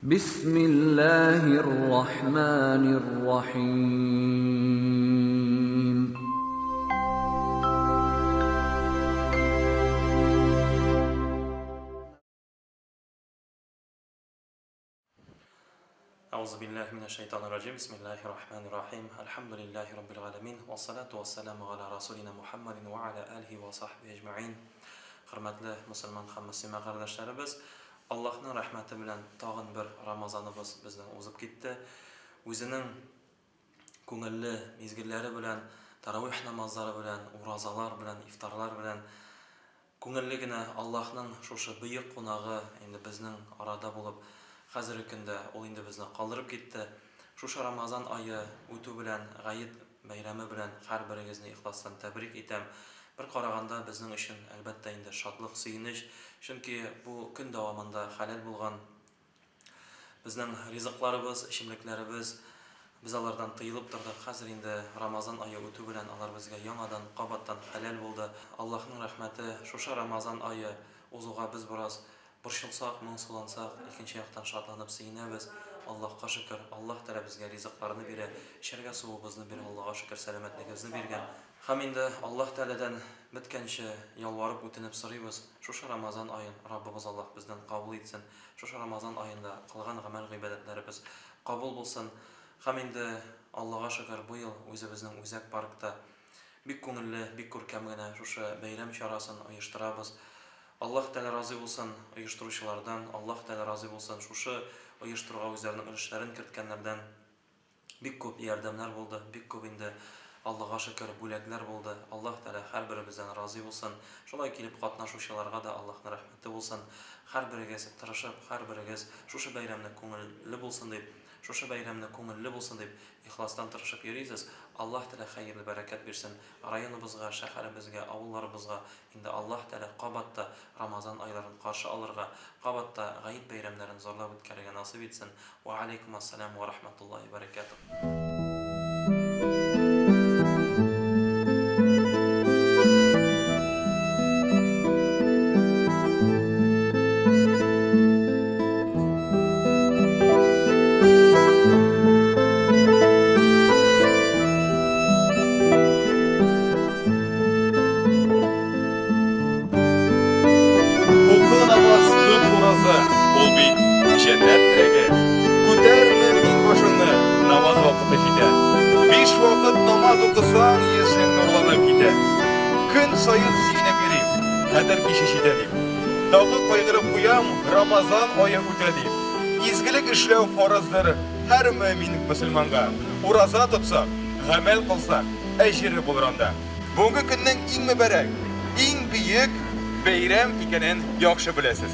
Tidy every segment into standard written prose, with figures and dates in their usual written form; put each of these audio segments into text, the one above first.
بسم الله الرحمن الرحيم. أعوذ بالله من الشيطان الرجيم بسم الله الرحمن الرحيم الحمد لله رب العالمين والصلاة والسلام على رسولنا محمد وعلى آله وصحبه أجمعين. Хөрмәтле мөселман һәм мөслимә кардәшләребез, Аллаһның рәхмәте белән тагын бер Рамазаныбыз бездән узып китте. Үзенең күңелле мизгелләре белән, таравих намазлары белән, уразалар белән, ифтарлар белән күңелле генә Аллаһның шушы бөек кунагы инде безнең арада булып, хәзерге көндә ул инде безне калдырып китте. Шушы Рамазан ае үтү белән, гает бәйрәме белән һәрберегезне ихластан тәбрик итәм. Бер караганда, безнең өчен, әлбәттә инде, шатлык, сөенеч, чөнки бу көн дәвамында хәләл булган безнең ризыкларыбыз, эчемлекләребез, без алардан тыелып тордык. Хәзер инде Рамазан ае үтү белән алар безгә яңадан, кабаттан хәләл булды. Аллаһның рәхмәте, шушы Рамазан ае узуга без бераз Борчылсак, моңсулансак, икенче яктан шатланып сөенәбез, Аллаһка шөкер, Аллаһ Тәгалә безгә ризыкларны бирә, эчәргә суыбызны бирә, Аллага шөкер, сәламәтлегебезне биргән. Һәм инде Аллаһ Тәгаләдән беткәнче ялварып, үтенеп сорыйбыз, шушы Рамазан аен Раббыбыз Аллаһ бездән кабул итсен, шушы Рамазан аенда кылган гамәл-гыйбадәтләребез кабул булсын. Һәм инде, Аллага шөкер, быел үзебезнең үзәк паркта бик күңелле, бик күркәм генә шушы бәйрәм чарасын оештырабыз. Аллаһ Тәгалә разый булсын оештыручылардан, Аллаһ Тәгалә разый булсын шушы оештыруга үзләренең өлешләрен керткәннәрдән. Бик күп ярдәмнәр булды, бик күп инде, Аллага шөкер, бүләкләр булды. Аллаһ Тәгалә һәрберебездән разый булсын. Шулай килеп катнашучыларга да Аллаһның рәхмәте булсын. Һәрберегез тырышып, һәрберегез шушы бәйрәмне күңелле булсын дип, шушы бәйрәмне күңелле булсын дип ихластан тырышып йөрисез. Аллаһ Тәгалә хәерле бәрәкәт бирсен районыбызга, шәһәребезгә, авылларыбызга. Инде Аллаһ Тәгалә кабат та Рамазан айларын каршы алырга, кабат та Гает бәйрәмнәрен зурлап үткәрергә насыйп итсен. Вә алейкум ассалам вә рахматуллаһи вә бәрәкәтүһ. Укы намаз, тот ураза, ул бит җәннәт терәге. Күтәр мөэмин башыңны, намаз вакыты җитә. Биш вакыт намаз укысаң, йөзең нурланып китә. Көн саен сөенеп йөрим, кадер киче җитә дип. Тагы кайгырып куям, Рамазан ае үтә дип. Изгелек эшләү фарыздыр һәр мөэмин мөселманга. Ураза тотсак, гамәл кылсак, әҗере булыр анда. Бүгенге көннең иң мөбарәк, иң бөек бәйрәм икәнен яхшы беләсез.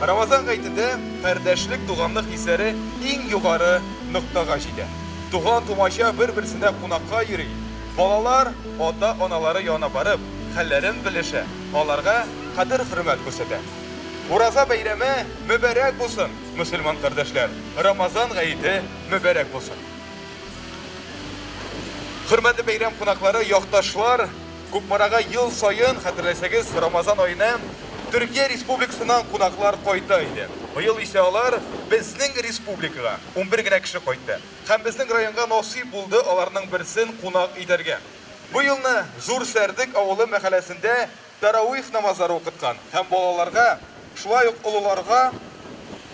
Рамазан гаетендә кардәшлек, туганлык хисләре иң югары ноктага җитә. Туган-тумача бер-берсенә кунакка йөри, балалар ата-аналары янына барып, хәлләрен белешә, аларга кадер-хөрмәт күрсәтә. Ураза бәйрәме мөбарәк булсын, мөселман кардәшләр! Рамазан гаете мөбарәк булсын! Хөрмәтле бәйрәм кунаклары, якташлар, Кукмарага ел саен, хәтерләсәгез, Рамазан аена Төркия Республикасыннан кунаклар кайта иде. Быел исә алар безнең республикага, 11 генә кеше кайтты. Һәм безнең районга насыйп булды аларның берсен кунак итәргә. Бу елны Зур Сәрдек авылы мәхәлләсендә тәравих намазлары укыткан һәм балаларга, шулай ук олыларга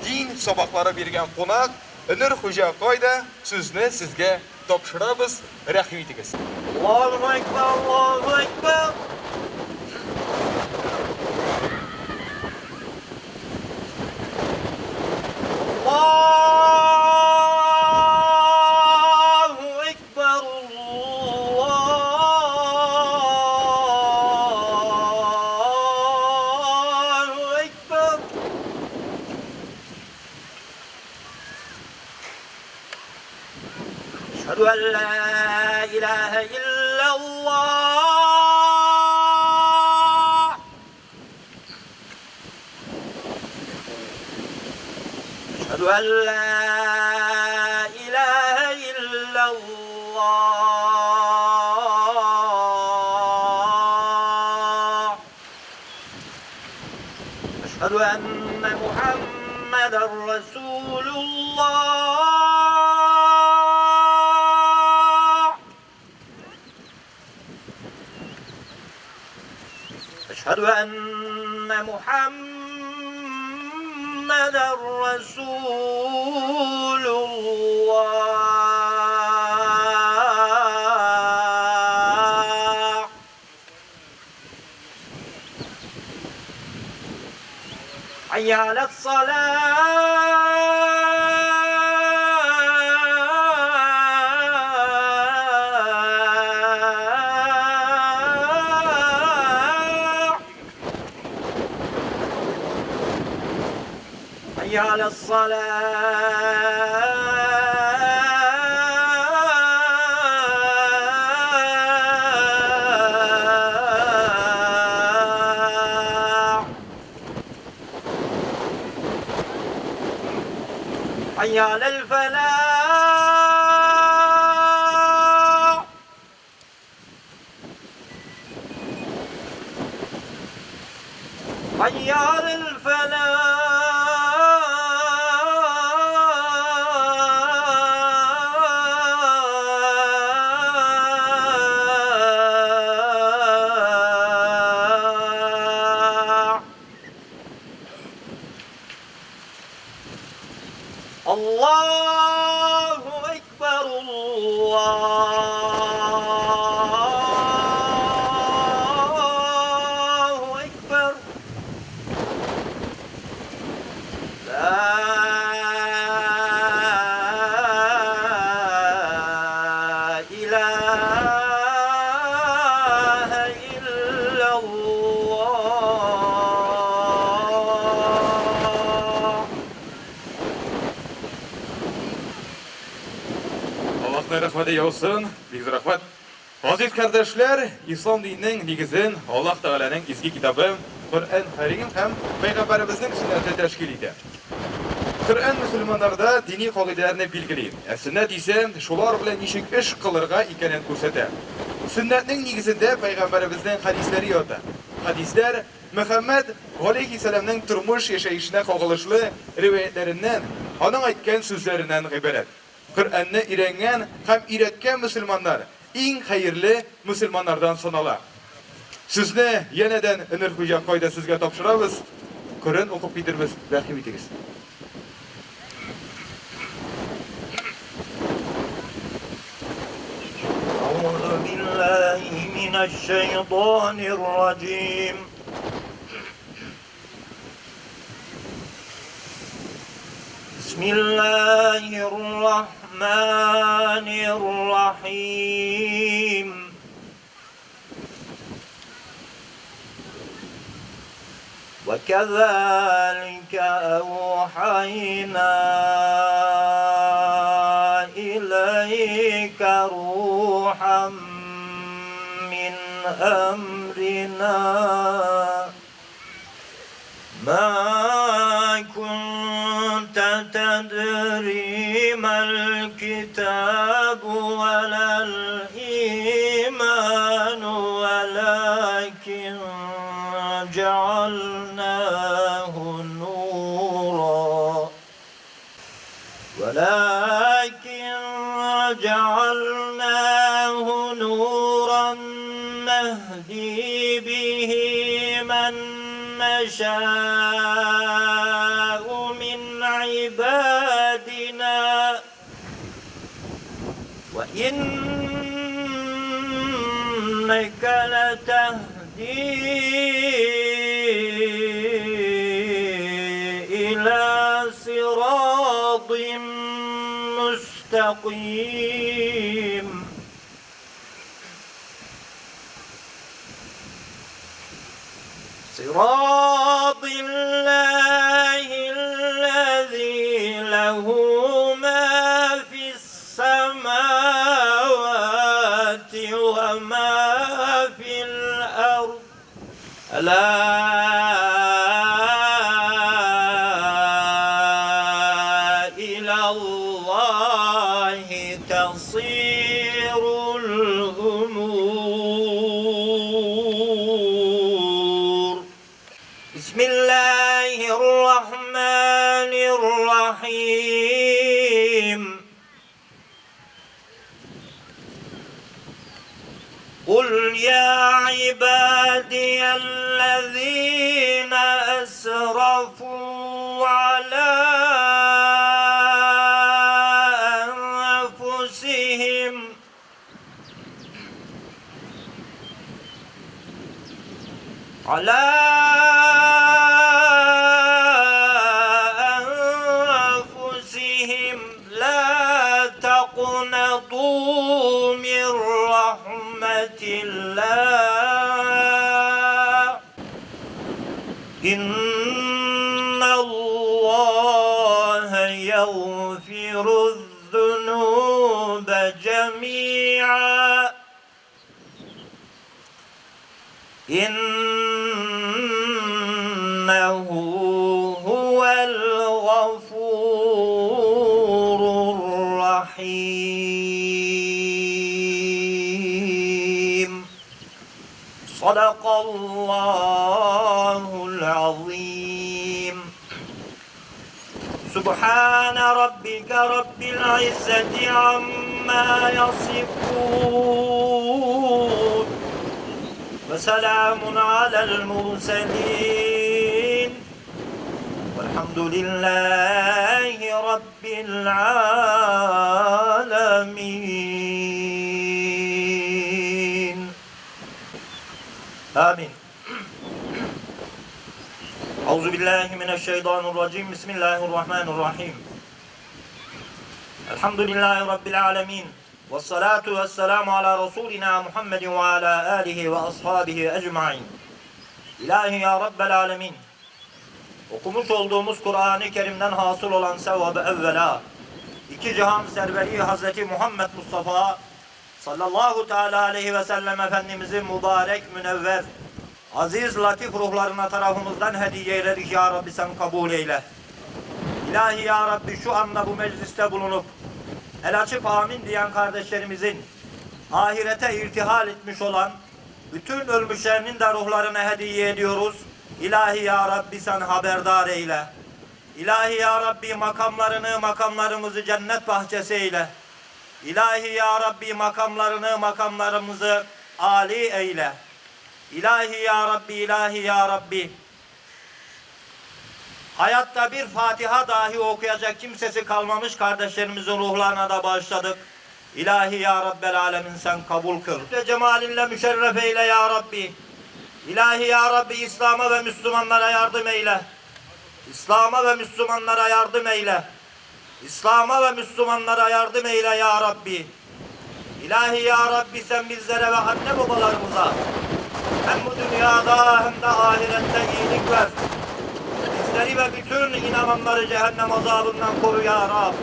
дин сабаклары биргән кунак Өнер хуҗа кайда, сүзне сезгә тапшырабыз, рәхим итегез. Аллаһу әкбәр, Аллаһу әкбәр! Аллаһу әкбәр, Аллаһу әкбәр! Әшһәдү ән лә иләһә илляллаһ. Әшһәдү ән лә иләһә илляллаһ. Әшһәдү әннә Мухаммад. محمدا رسول الله. أشهد أن محمدا رسول الله. حي على الصلاة. حي على الصلاة. حي على الفلاح. حي على الفلاح. الله أكبر الله أكبر. لا إله إلا الله. Аллаһның рәхмәте яусын, бик зур рәхмәт. Газиз кардәшләр, ислам диненең нигезен Аллаһ Тәгаләнең изге китабы Коръән Кәрим һәм пәйгамбәребезнең сөннәте тәшкил итә. Коръән мөселманнарда дини кагыйдәләрне билгели, ә сөннәт исә шулар белән ничек эш кылырга икәнен күрсәтә. Сөннәтнең нигезендә пәйгамбәребезнең хәдисләре ята. Хәдисләр Мөхәммәд галәйһиссәламнең тормыш яшәешенә кагылышлы риваятьләреннән, аның әйткән сүзләреннән гыйбарәт. Коръәнне өйрәнгән һәм өйрәткән мөселманнар иң хәерле мөселманнардан санала. Сүзне янәдән Өнер Хуҗа кайда сезгә тапшырабыз. Коръән укып китербез, рәхим итегез. أعوذ بالله من الشيطان الرجيم. بسم الله الرحمن الرحيم. وكذلك أوحينا إليك روحا من أمرنا ما كنت تدري ما الكتاب ولا الإيمان ولكن جعلناه نورا نهدي به من نشاء من عبادنا وإنك لتهدي إلى صراط مستقيم. صراط الله الذي له ما في السماوات وما في الأرض. ألا إلى الله تصير الأمور. بسم الله الرحمن قل يا عبادي الذين أسرفوا على أنفسهم على أنفسهم لا تقنطوا من رحمة الله إن الله يغفر الذنوب جميعا إنه هو الغفور الرحيم صدق الله العظيم سبحان ربك رب العزة عما يصفون وسلام على المرسلين والحمد لله رب العالمين آمين أعوذ بالله من الشيطان الرجيم بسم الله الرحمن الرحيم الحمد لله رب العالمين والصلاة والسلام على رسولنا محمد وعلى آله وأصحابه أجمعين İlahi ya Rabbel Alemin. Okumuş olduğumuz Kur'an-ı Kerim'den hasıl olan sevabı evvela iki cihan serveri Hazreti Muhammed Mustafa sallallahu teala aleyhi ve sellem Efendimizin mübarek münevver aziz latif ruhlarına tarafımızdan hediye eyledik ya Rabbi sen kabul eyle. İlahi ya Rabbi şu anda bu mecliste bulunup el açıp amin diyen kardeşlerimizin ahirete irtihal etmiş olan bütün ölmüşlerinin de ruhlarına hediye ediyoruz. İlahi ya Rabbi sen haberdar eyle. İlahi ya Rabbi makamlarını makamlarımızı cennet bahçesi eyle. İlahi ya Rabbi makamlarını makamlarımızı âli eyle. İlahi ya Rabbi, ilahi ya Rabbi. Hayatta bir Fatiha dahi okuyacak kimsesi kalmamış kardeşlerimizin ruhlarına da bağışladık. İlahi ya Rabbel Alemin sen kabul kıl. Ve cemalinle müşerref eyle ya Rabbi. İlahi ya Rabbi İslam'a ve Müslümanlara yardım eyle. İslam'a ve Müslümanlara yardım eyle. İslam'a ve Müslümanlara yardım eyle ya Rabbi. İlahi ya Rabbi sen bizlere ve anne babalarımıza hem bu dünyada hem de ahirette iyilik ver. Bizleri ve bütün inananları cehennem azabından koru ya Rab.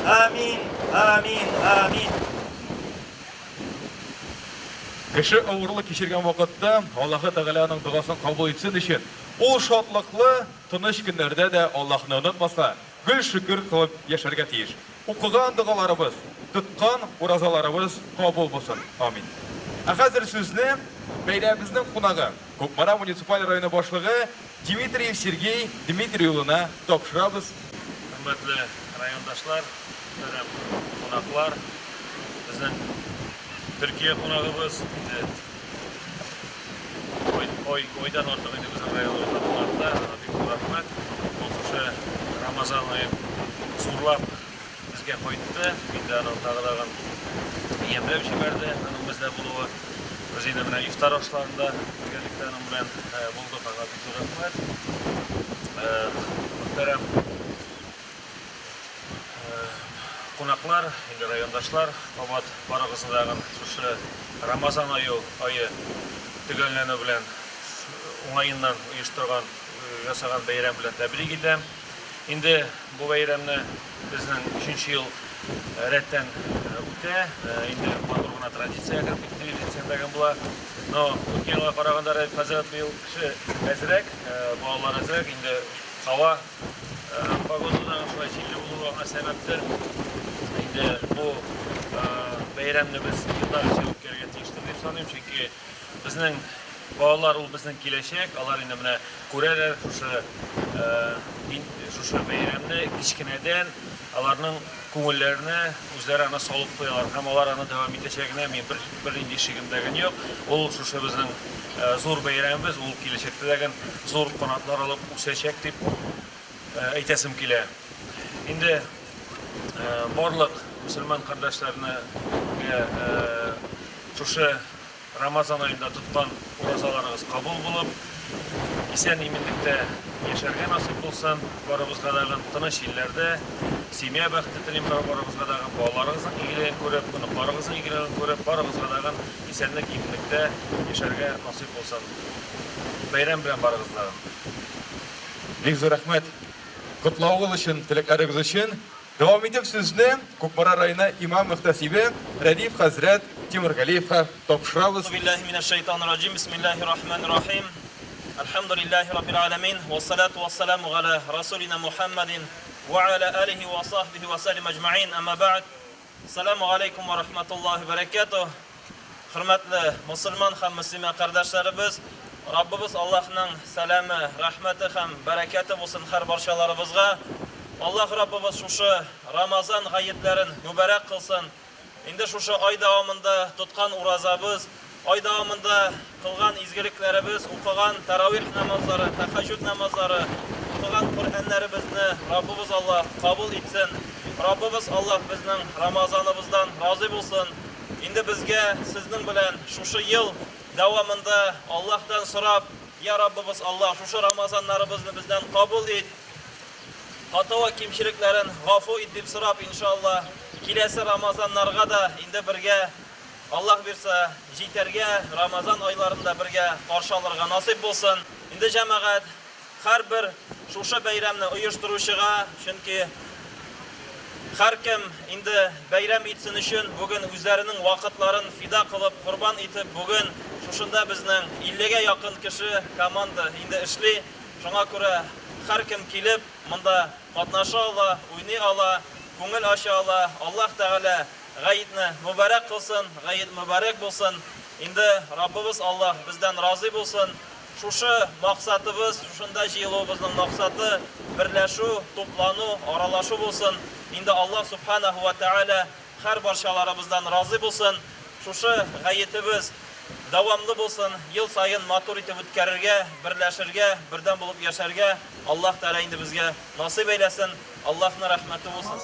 Amin, amin, amin. Кеше авырлык кичергән вакытта Аллаһы Тәгалә аның догасын кабул итсен өчен, ул шатлыклы, тыныч көннәрдә дә Аллаһны онытмаска, гел шөкер кылып яшәргә тиеш. Укыган догаларыбыз, тоткан уразаларыбыз кабул булсын. Амин. Ә хәзер сүзне бәйрәмебезнең кунагы, Кукмара муниципаль районы башлыгы Дмитриев Сергей Дмитрий улына тапшырабыз. Хөрмәтле райондашлар, мөхтәрәм кунаклар, безнең Төркия кунагыбыз инде ой, ой, ойдан артык инде безнең районыбызда кунакта. Аңа бик зур рәхмәт. Ул шушы Рамазан аен зурлап безгә кайтты. Инде аның тагы тагын ямьләп җибәрде аның бездә булуы. Без инде менә ифтар ашларында бергәлектә аның белән булдык. Аңа бик зур рәхмәт. Мөхтәрәм кунаклар, инде райондашлар, кабат барыгызны тагын шушы Рамазан ае ае төгәлләнү белән уңаеннан оештырган, ясаган бәйрәм белән тәбрик итәм. Инде бу бәйрәмне безнең өченче ел рәттән үтә. Инде матур гына традициягә кереп китте дисәм дә була. Но үткән елга караганда Рәиф хәзрәт быел кеше әзрәк, балалар әзрәк, инде һава погода да шулай җилле булуы аңа сәбәптер. Инде бу бәйрәмне без елдагыча үткәрергә тиештер дип саныйм, чөнки безнең Балалар ул безнең киләчәк, алар инде менә күрәләр шушы шушы бәйрәмне кечкенәдән аларның күңелләренә үзләре аны салып куялар һәм алар аны дәвам итәчәгенә мин бер бернинди шигем дә генә юк. Ул шушы безнең зур бәйрәмебез, ул киләчәктә дә генә зур канатлар алып үсәчәк дип әйтәсем килә. Инде барлык мөселман кардәшләрне шушы Рамазан аенда тоткан уразаларыгыз кабул булып, исән-иминлектә яшәргә насыйп булсын барыбызга дагын, тыныч илләрдә семья бәхете телим барыбызга дагын, балаларыгызның игелеген күреп, оныкларыгызның игелеген күреп, барыгызга дагын исәнлек-иминлектә яшәргә насыйп булсын. Бәйрәм белән барыгызны дагын! Бик зур рәхмәт котлавыгыз өчен, теләкләрегез өчен. Дәвам итеп сүзне Кукмара районы имам-мөхтәсибе Рәдиф хәзрәт Тимергалиевка тапшырабыз. Билләһи минәш-шәйтанир раҗим, бисмиллаһир рахманир рахим. Әлхәмдүлилләһи раббил галәмин, вассалату вассаламу галә расулина Мухаммадин ва галә алихи ва сахбихи ва сәллим әҗмәгыйн, әмма бәгъд. Сәламу галәйкүм ва рахматуллаһи ва бәрәкәтүһ. Хөрмәтле мосылман һәм мөслимә кардәшләребез, Раббыбыз Аллаһның сәламе, рәхмәте һәм бәрәкәте булсын һәр барчаларыбызга. Аллаһ Раббыбыз шушы Рамазан гаетләрен мөбарәк кылсын. Инде шушы ай дәвамында тоткан уразабыз, ай дәвамында кылган изгелекләребез, укыган тәравих намазлары, тәхәҗҗүд намазлары, укыган Коръәннәребезне Раббыбыз Аллаһ кабул итсен. Раббыбыз Аллаһ безнең Рамазаныбыздан разый булсын. Инде безгә сезнең белән шушы ел дәвамында Аллаһтан сорап, Я Раббыбыз Аллаһ, шушы Рамазаннарыбызны бездән кабул ит, хата вә кимчелекләрен гафу ит дип сорап, иншаллаһ, киләсе Рамазаннарга да инде бергә, Аллаһ бирса, җитәргә, Рамазан айларын да бергә каршы алырга насыйп булсын. Инде, җәмәгать, һәрбер шушы бәйрәмне оештыручыга, чөнки һәркем инде бәйрәм итсен өчен бүген үзләренең вакытларын фида кылып, корбан итеп, бүген шушында безнең 50гә якын кеше, команда инде эшли. Шуңа күрә һәркем килеп, монда катнаша ала, уйный ала, күңел ача ала. Аллаһ Тәгалә гаетне мөбарәк кылсын, гает мөбарәк булсын. Инде Раббыбыз Аллаһ бездән разый булсын. Шушы максатыбыз, шушында җыелуыбызның максаты, берләшү, туплану, аралашу булсын. Инде Аллаһ Сүбхәнәһү вә Тәгалә һәр барчаларыбыздан разый булсын. Шушы гаетебез дәвамлы булсын, ел саен матур итеп үткәрергә, берләшергә, бердәм булып яшәргә Аллаһ Тәгалә инде безгә насыйп әйләсен. Аллаһның рәхмәте булсын.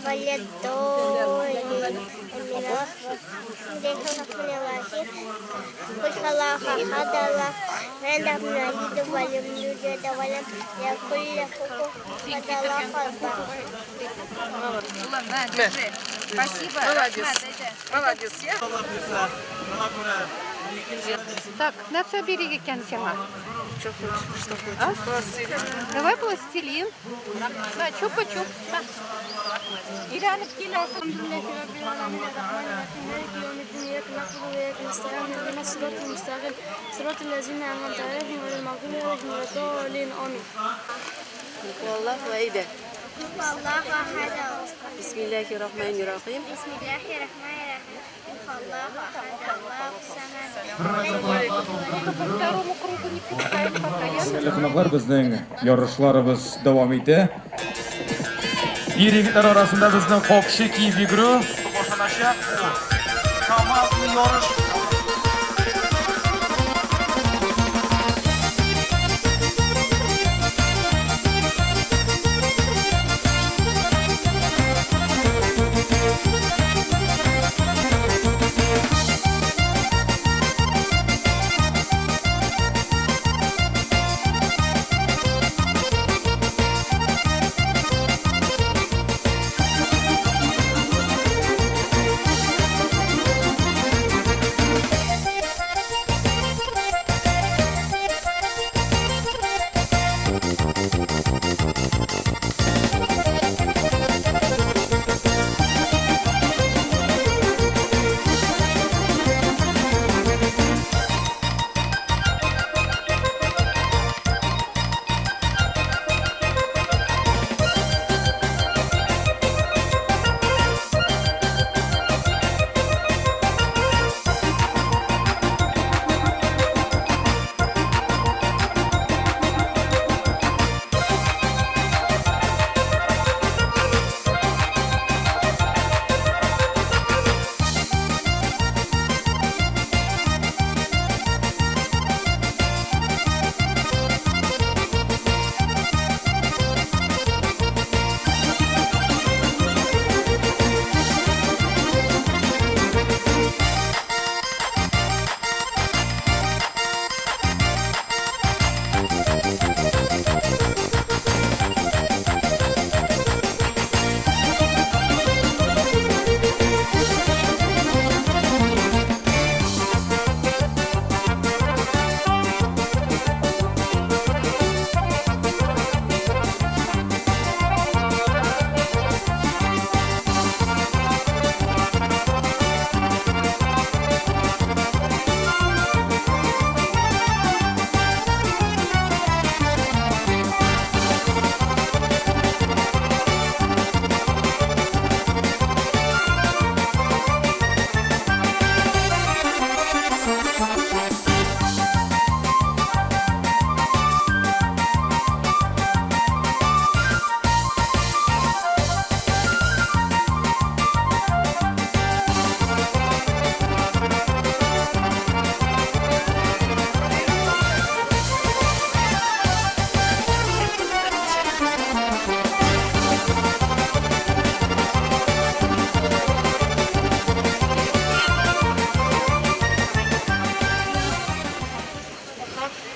валяддоллин. Спасибо. Молодец. Молодец. Так, нәрсә бирик икән сиңа? Что хочешь? Что хочешь? А? Пластилин. Давай пластилин. На, чупа-чупс. На. Өйрәнеп киләсең. صراط الذين أنعمت عليهم غير المغضوب عليهم ولا الضالين آمين. Аллаһу әйдә. الله أحد. Бисмиллахир-рахманир-рахим. بسم الله الرحمن الرحيم. الله أحد الله الصمد. По второму кругу не пускаем пока. Я Хөрмәтле кунаклар, безнең ярышларыбыз дәвам итә. Ир егетләр арасында безнең капчы киеп йөгерү башланачак. Бу командный ярыш.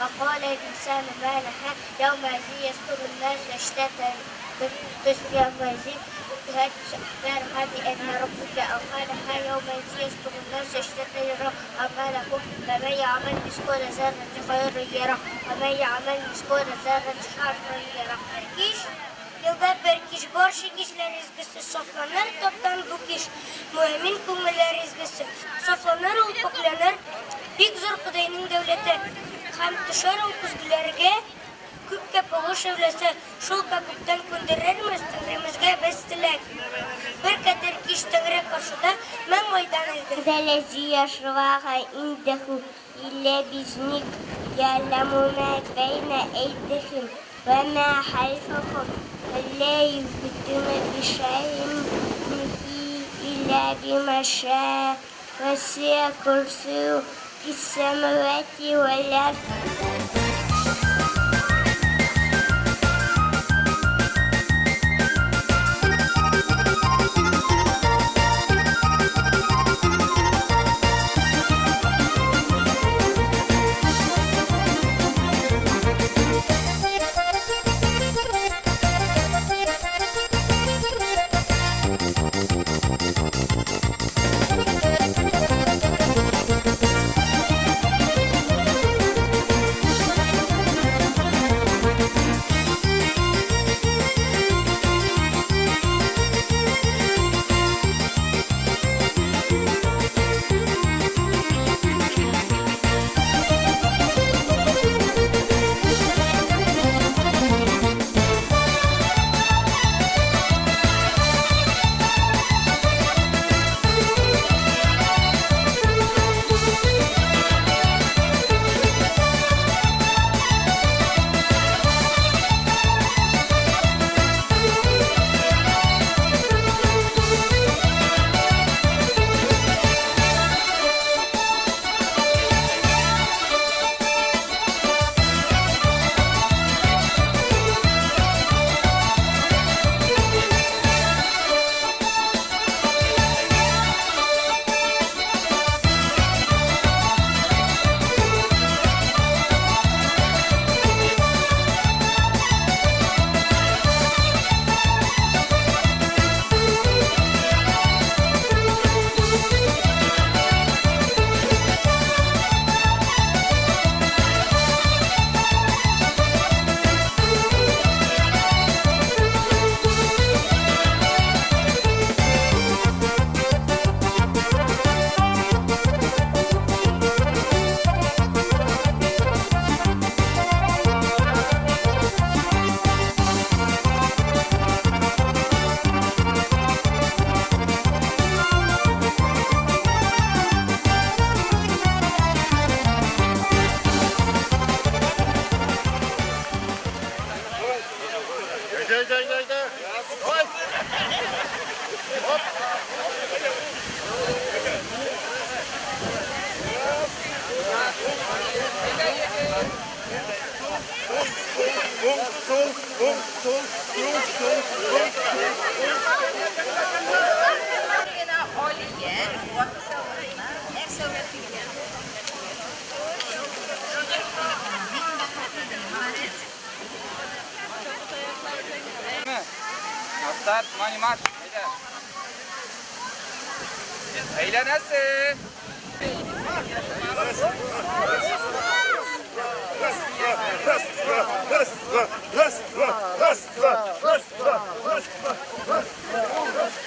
وقال الإنسان ما لها يومئذ يصدر الناس أشتاتا يومئذ أخبارها بأن ربك أوحى لها يومئذ يصدر الناس أشتاتا يروا أعمالهم فمن يعمل مثقال ذرة خيرا يره ومن يعمل مثقال ذرة شرا يره. Кич, елда бер кич, барча кичләр изгесе, сафланыр таптан бу кич, мөэмин күңелләр изгесе. Сафланыр ул, пакьләнер, бик зур Ходайның дәүләте, һәм төшәр ул көзгеләргә күпкә пылу шәүләсе, шул күктән күндерермез Тәңремезгә без теләк. Бер кадер кич Тәңре каршыда мең айдан изге. الذي يشرع عنده إلا بإذنه يعلم ما بين أيديهم وما خلفهم ولا يحيطون بشيء منه إلا بما شاء وسع كرسيه السماوات والأرض. Назад, внимание, марш. Әйдә. Әйләнәсе. Раз, два, раз, два, раз, два, раз, два, раз, два, раз, два, раз,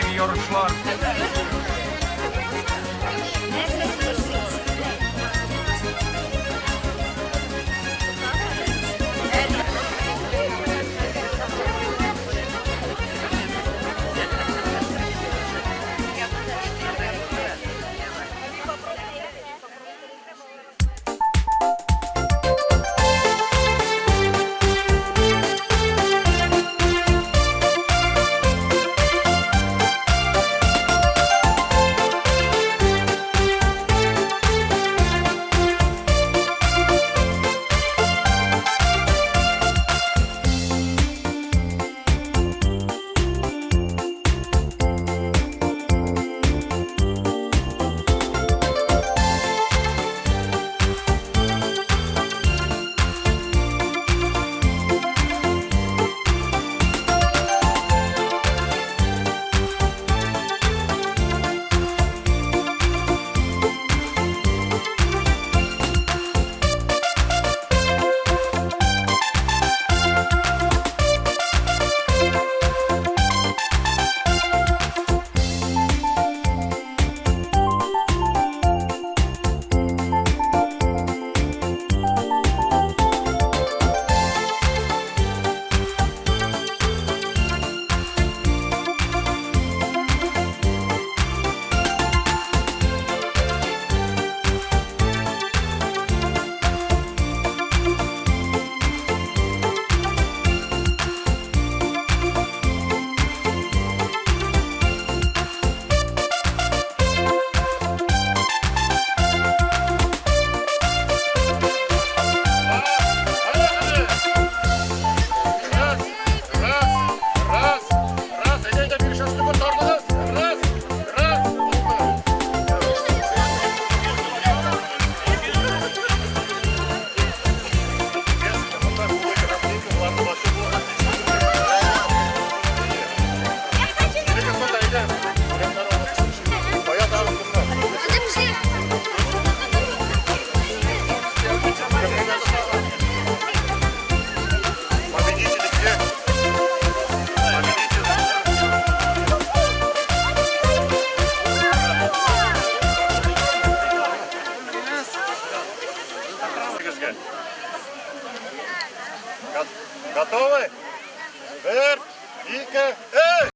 әлеге ярышлар. Готовы? Бер, ике, өч!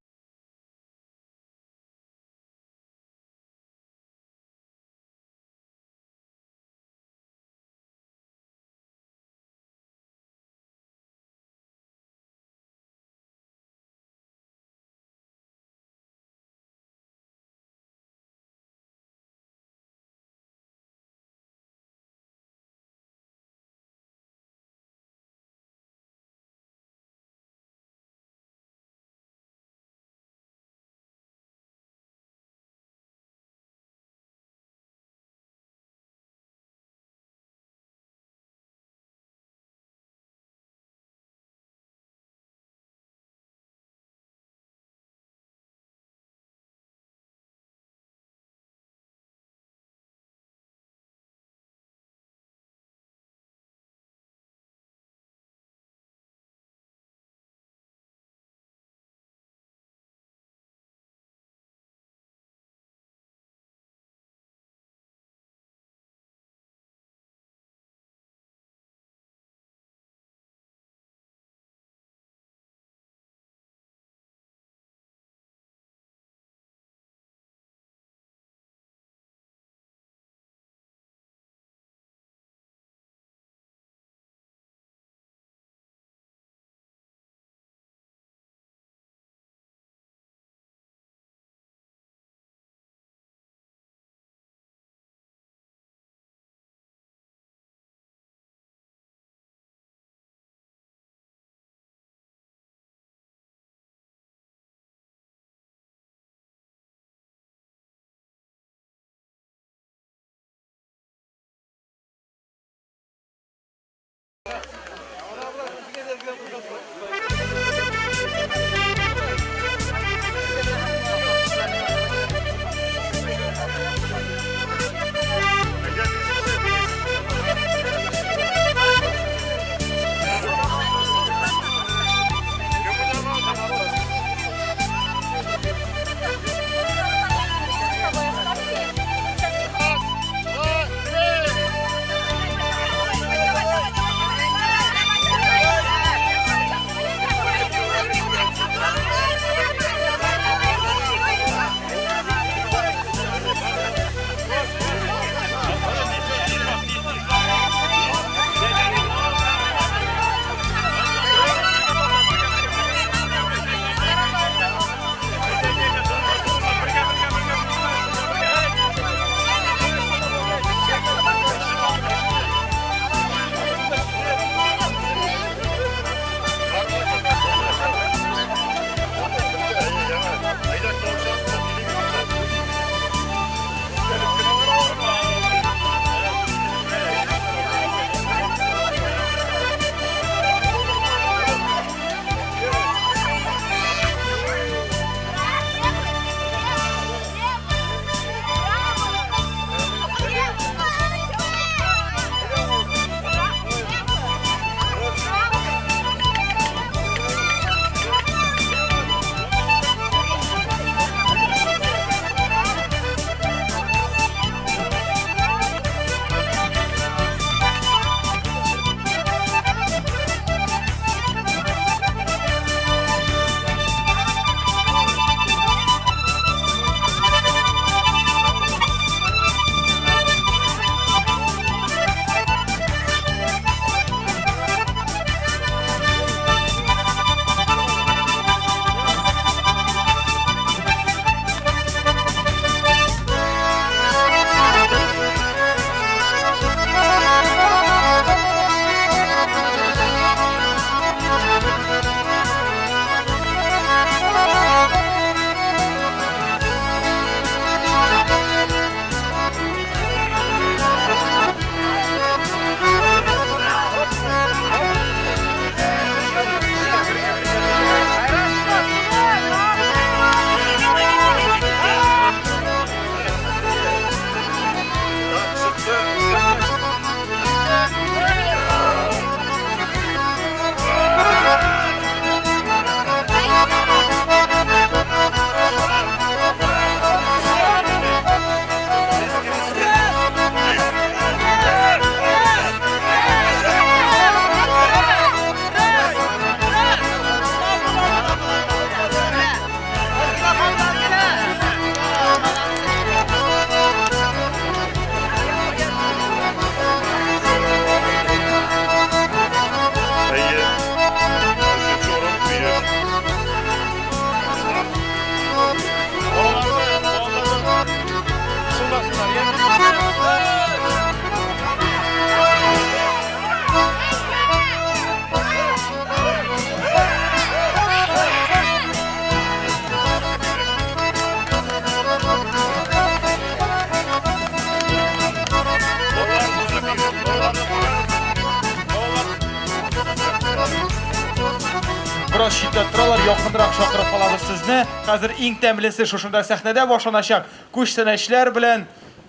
көтә торалар. Якынрак чакырып калабыз сезне. Хәзер иң тәмлесе шушында сәхнәдә башланачак. Күчтәнәчләр белән,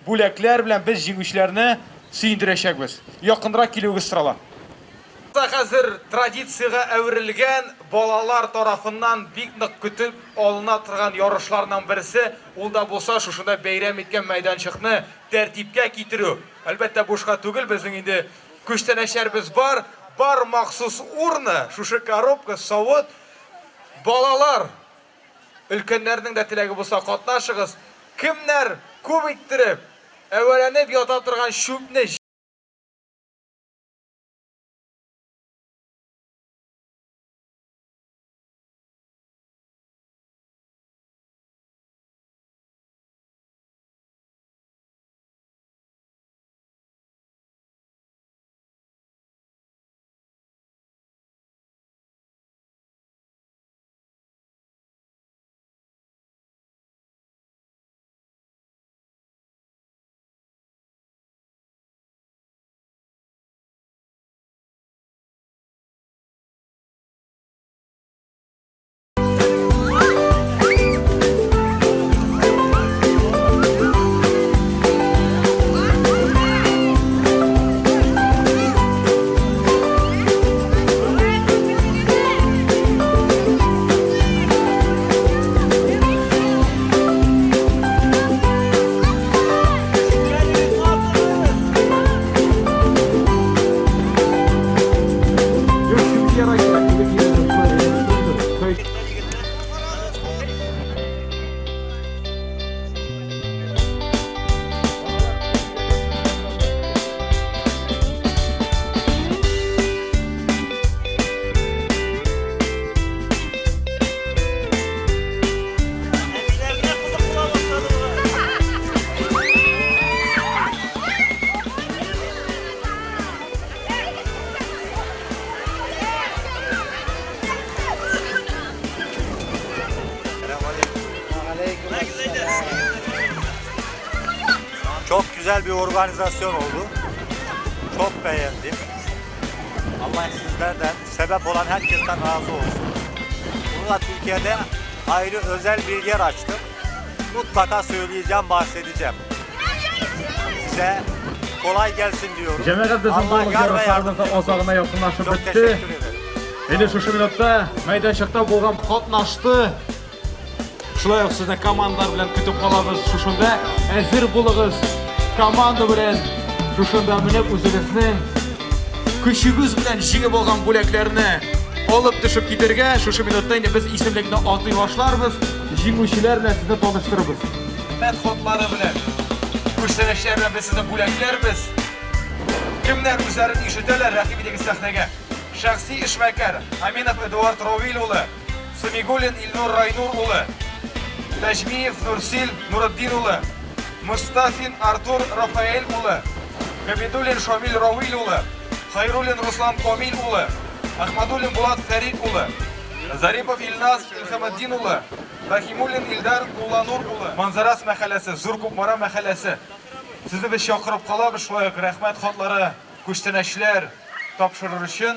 бүләкләр белән без җиңүчеләрне сөендерәчәкбез. Якынрак килүегез сорала. Хәзер традициягә әверелгән балалар тарафыннан бик нык көтеп алына торган ярышларның берсе, ул да булса шушында бәйрәм иткән мәйданчыкны тәртипкә китерү. Әлбәттә, бушка түгел, безнең инде күчтәнәчләребез бар, бар махсус урна, шушы коробка, савыт. Балалар, өлкәннәрнең дә теләге булса катнашыгыз. Кемнәр күп иттереп, әвәләнеп ята торган чүпне Çok güzel bir organizasyon oldu. Çok beğendim. Allah sizlerden, sebep olan herkesten razı olsun. Bunu da Türkiye'de ayrı özel bir yer açtım. Mutlaka söyleyeceğim, bahsedeceğim. Size kolay gelsin diyorum. Җәмәгать безнең Allah барлык yar ve ярышларыбыз yardımcınız да азагына olsun. якынлашып Çok бетте. teşekkür ederim. Инде шушы минутта мәйданчыкта булган катнашты. Шулай ук сезне командалар белән көтеп калабыз. Шушында әзер булыгыз. Команда белән шушында менеп үзегезнең көчегез белән җиңеп алган бүләкләрне алып төшеп китергә. Шушы минутта инде без исемлекне атый башларбыз. Җиңүчеләр белән сезне таныштырырбыз. Рәхмәт хатлары белән, күчтәнәчләр белән без сезне бүләкләрбез. Кемнәр үзләрен ишетәләр, рәхим итегез сәхнәгә. Шәхси эшмәкәр Аминов Эдуард Равил улы, Самигуллин Илнур Райнур улы, Тәҗмиев Нурсил Нуретдин улы, Мостафин Артур Рафаэль улы, Габидуллин Шамил Равил улы, Хайруллин Руслан Камил улы, Ахмадуллин Булат Фәрит улы, Зарипов Илназ Илхаметдин улы, Рахимуллин Илдар Мулланур улы, Манзарас мәхәлләсе, Зур Кукмара мәхәлләсе. Сезне без чакырып калабыз, шулай ук рәхмәт хатлары, күчтәнәчләр тапшырыр өчен.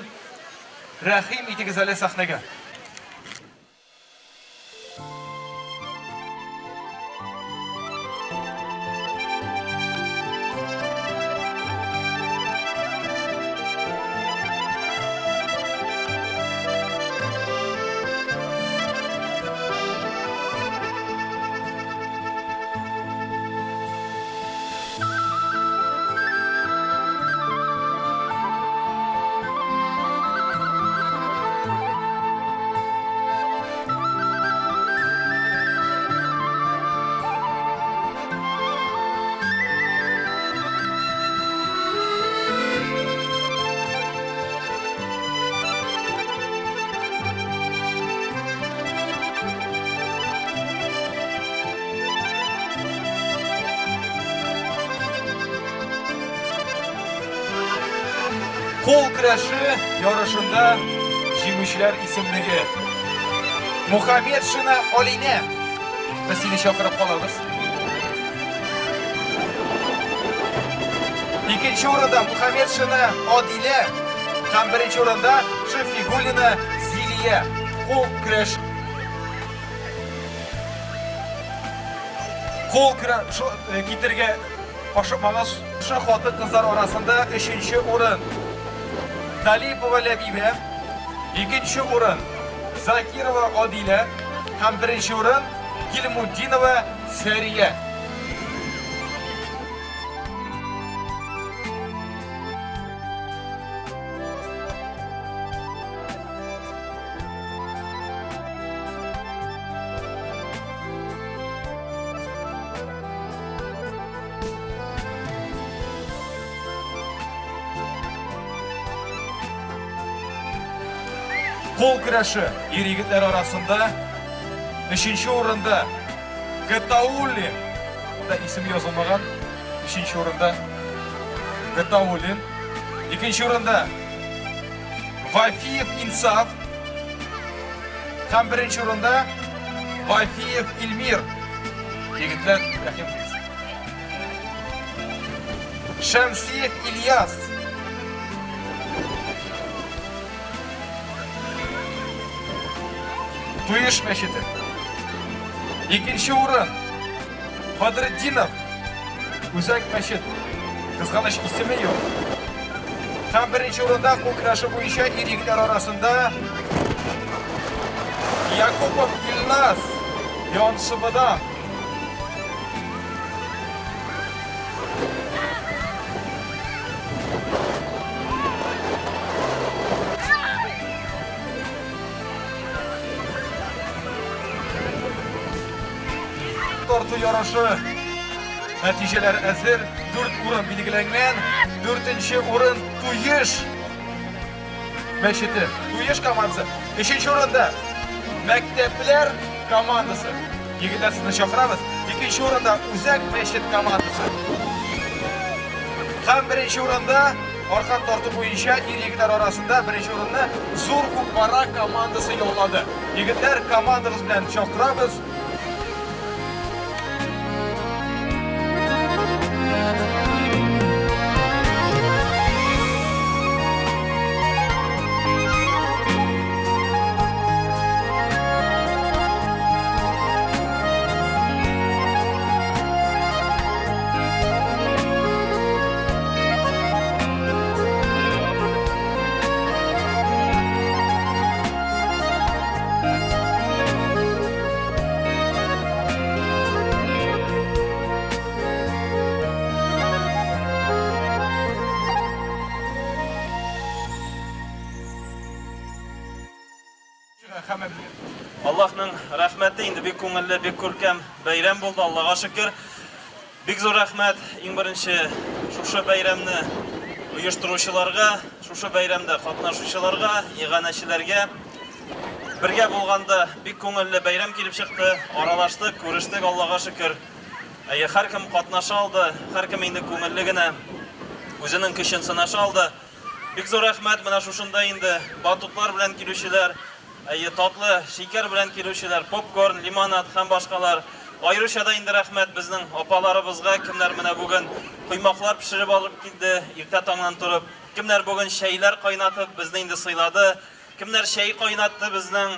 Рәхим итегез әле сәхнәгә. Кул көрәше ярышында җиңүчеләр исемлеге. Мухаметшина Алинә. Без сине чакырып калабыз. Икенче урында Мухаметшина Адилә һәм беренче урында Шәфигуллина Зилия. Кул көрәш Кул көрәш э, китергә ашыкмагыз. Шушы хатын-кызлар арасында өченче урын Талипова Ләбибә, икенче урын Закирова Адилә һәм беренче урын Гилмутдинова Сәрия. Кул көрәше ир егетләр арасында өченче урында Гатауллин. Монда исем язылмаган. Өченче урында Гатауллин. Икенче урында Вафиев Инсаф. Һәм беренче урында Вафиев Илмир. Егетләр, рәхим итегез. Шәмсиев Ильяс. Туеш мәчете. Икенче урын Бадретдинов. Үзәк мәчет. Кызганыч исеме юк. Һәм беренче урында кул көрәше буенча ир-егетләр арасында Якупов Илназ Янсыбыдан. Тарту ярышы нәтиҗәләр әзер. Дүрт урын билгеләнгән. Дүртенче урын Туеш мәчете. Туеш командасы. Өченче урында мәктәпләр командасы. Егетләр сезне чакырабыз. Икенче урында Үзәк мәчет командасы. Һәм беренче урында аркан тарту буенча ир-егетләр арасында беренче урынны Зур Кукмара командасы яулады. Егетләр, командагыз белән чакырабыз. Аллаһның рәхмәте инде бик күңелле, бик күркәм бәйрәм булды, Аллага шөкер. Бик зур рәхмәт иң беренче шушы бәйрәмне оештыручыларга, шушы бәйрәмдә катнашучыларга, иганәчеләргә. Бергә булганда бик күңелле бәйрәм килеп чыкты. Аралаштык, күрештек, Аллага шөкер. Әйе, һәркем катнаша алды, һәркем инде күңелле генә үзенең көчен сынаша алды. Бик зур рәхмәт менә шушында инде батутлар белән килүчеләр, әйе, татлы шикәр белән килүчеләр, попкорн, лимонад һәм башкалар. Аеруча да инде рәхмәт безнең апаларыбызга, кемнәр менә бүген коймаклар пешереп алып килде, иртә таңнан торып, кемнәр бүген чәйләр кайнатып безне инде сыйлады, кемнәр чәй кайнатты безнең.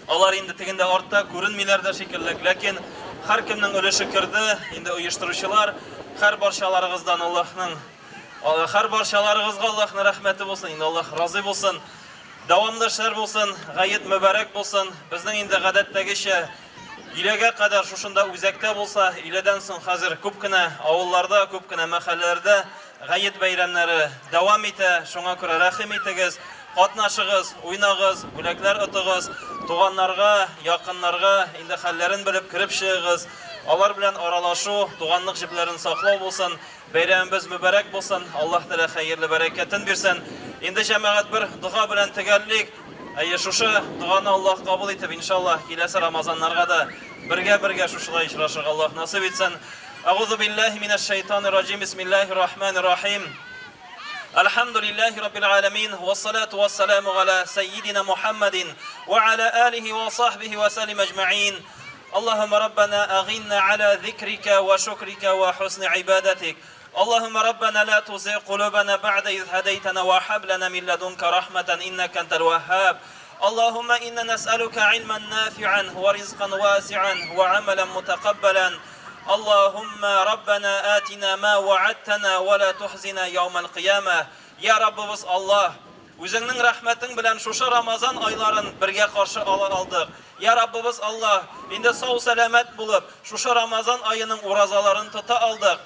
Алар инде тегендә артта күренмиләр дә шикелле, ләкин һәркемнең өлеше керде, инде оештыручылар, һәр барчаларыгыздан Аллаһның Һәр барчаларыгызга Аллаһның рәхмәте булсын, инде Аллаһ разый булсын. Дәвамлы эшләр булсын, гает мөбарәк булсын. Безнең инде гадәттәгечә өйләгә кадәр шушында үзәктә булса, өйләдән соң хәзер күп кенә авылларда, күп кенә мәхәлләләрдә гает бәйрәмнәре дәвам итә. Шуңа күрә рәхим итегез, катнашыгыз, уйнагыз, бүләкләр отыгыз, туганнарга, якыннарга инде хәлләрен белеп кереп чыгыгыз. Алар белән аралашу, туганлык җепләрен саклау булсын. Бәйрәмебез мөбарәк булсын, Аллаһ Тәгалә хәерле бәрәкәтен бирсен. Инде җәмәгать бер дога белән төгәллик. Әйе, шушы доганы Аллаһ кабул итеп, иншаллаһ, киләсе Рамазаннарга да бергә-бергә шушылай очрашырга Аллаһ насыйп итсен. Әгъузу биллаһи минәш шайтанир раҗим. Бисмиллаһир рахманир рахим. Әлхәмдүлиллаһи раббил галәмин, вассалату вассаламу галя сәййидина Мухаммадин ва аля алихи ва сахбихи ва сәллим әҗмәгыйн. اللهم ربنا أغنا على ذكرك وشكرك وحسن عبادتك اللهم ربنا لا تزغ قلوبنا بعد إذ هديتنا وهب لنا من لدنك رحمة إنك أنت الوهاب Аллаһумма инна нәс'әлүкә илмән нафи'ан ва ризкан васи'ан ва амәлән мутакаббалан. Аллаһумма Раббана атина ма ва'адтана ва ла тухзина яумәл кыямә. Я Раббыбыз Аллаһ, Үзеңнең рәхмәтең белән шушы Рамазан айларын бергә каршы ала алдык. Я Раббыбыз Аллаһ, инде сау-сәламәт булып, шушы Рамазан аеның уразаларын тота алдык.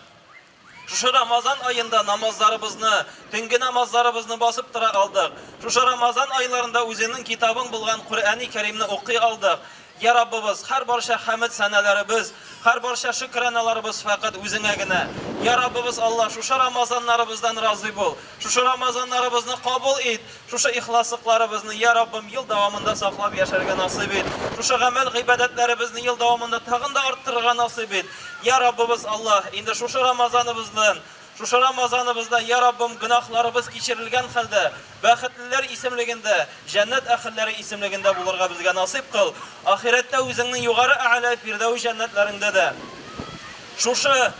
Шушы Рамазан аенда намазларыбызны, төнге намазларыбызны басып тора алдык. Шушы Рамазан айларында Үзеңнең китабың булган Коръәни Кәримне укый алдык. Йа Раббыбыз, һәр барча хәмед-сәналәребез, һәр барча шөкраналарыбыз фәкать Үзеңә генә. Йа Раббыбыз Аллаһ, шушы Рамазаннарыбыздан разый бул. Шушы Рамазаннарыбызны кабул ит. Шушы ихласлыкларыбызны, йа Раббым, ел дәвамында саклап яшәргә насыйп ит. Шушы гамәл-гыйбадәтләребезне ел дәвамында тагын да арттырырга насыйп ит. Йа Раббыбыз Аллаһ, инде шушы Рамазаныбызны, шушы Рамазаныбызда, йа Раббым, гөнаһларыбыз кичерелгән хәлдә, бәхетлеләр исемлегендә, җәннәт әһелләре исемлегендә булырга безгә насыйп кыл. Ахирәттә Үзеңнең югары әгъла Фирдәүс җәннәтләреңдә дә шушы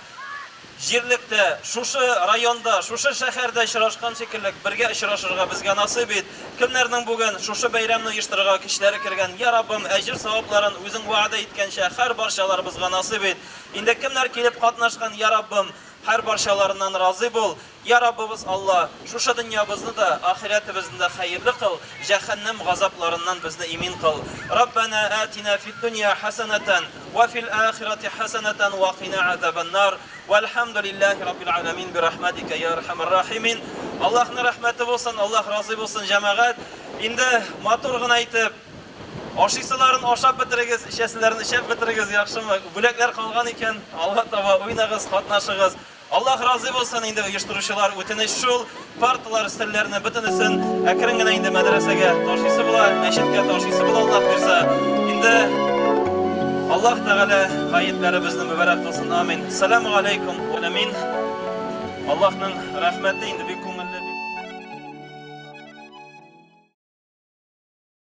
Җирлектә, шушы районда, шушы шәһәрдә очрашкан шикелле, бергә очрашырга безгә насыйп ит. Кемнәрнең бүген шушы бәйрәмне оештырырга көчләре кергән, йа Раббым, әҗер-савапларын Үзең вәгъдә иткәнчә һәрбарчаларыбызга насыйп ит. Инде кемнәр килеп катнашкан, йа Раббым, һәрбарчаларыннан разый бул. Йа Раббыбыз Алла, шушы дөньябызны да, ахирәтебезне дә хәерле кыл, җәһәннәм газапларыннан безне имин кыл. Раббәнә атина фид-дөнья хәсәнәтән, вә фил ахирәти хәсәнәтән вә кина азабән-нар. Вәлхәмдүлилләһи раббил галәмин бирахмәтикә йа әрхәмәр рахимин. Аллаһның рәхмәте булсын, Аллаһ разый булсын, җәмәгать. Инде матур гына итеп, ашыйсыларын ашап бетерегез, эчәселәрен эчеп бетерегез, яхшымы? Бүләкләр калган икән, алга таба уйнагыз, катнашыгыз. Аллаһ разый булсын, инде оештыручылар, үтенеч шул, парталар, өстәлләрне бөтенесен әкрен генә инде мәдрәсәгә ташыйсы була, мәчеткә ташыйсы була, Аллаһ бирса. Инде Аллаһ Тәгалә гаетләребезне мөбарәк кылсын. Амин. Саламу алейкум. Амин. Аллаһның рәхмәте инде бик күңелле.